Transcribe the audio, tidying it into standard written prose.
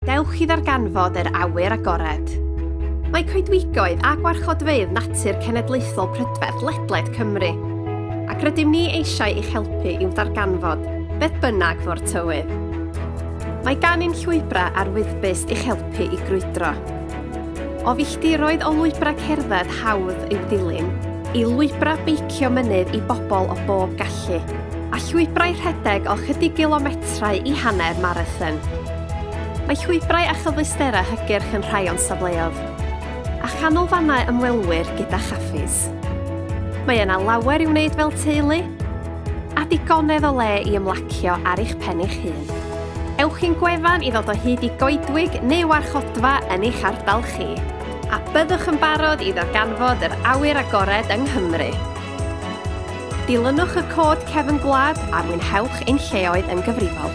Dewch i ddarganfod yr awyr agored. Mae coedwigoedd a gwarchodfeydd natur cenedlaethol prydferth ledled Cymru, ac rydym ni eisiau eich helpu i'w darganfod, beth bynnag fo'r tywydd. Mae gan ein llwybrau arwyddbyst i'ch helpu i grwydro. O filltiroedd o lwybrau cerdded hawdd i'w dilyn, i lwybrau beicio mynydd i bobl o bob gallu, a llwybrau rhedeg o 'chydig gilometrau i hanner marathon. Mae llwybrau a chyfleusterau hygyrch yn rhai o'n safleoedd, a chanolfannau ymwelwyr gyda chaffis. Mae yna lawer i'w wneud fel teulu, a digonedd o le i ymlacio ar eich pen eich hun. Ewch i'n gwefan i ddod o hyd i goedwig neu warchodfa yn eich ardal chi, a byddwch yn barod i ddarganfod yr awyr agored yng Nghymru. Dilynwch y cod cefn gwlad a mwynhewch ein lleoedd yn gyfrifol.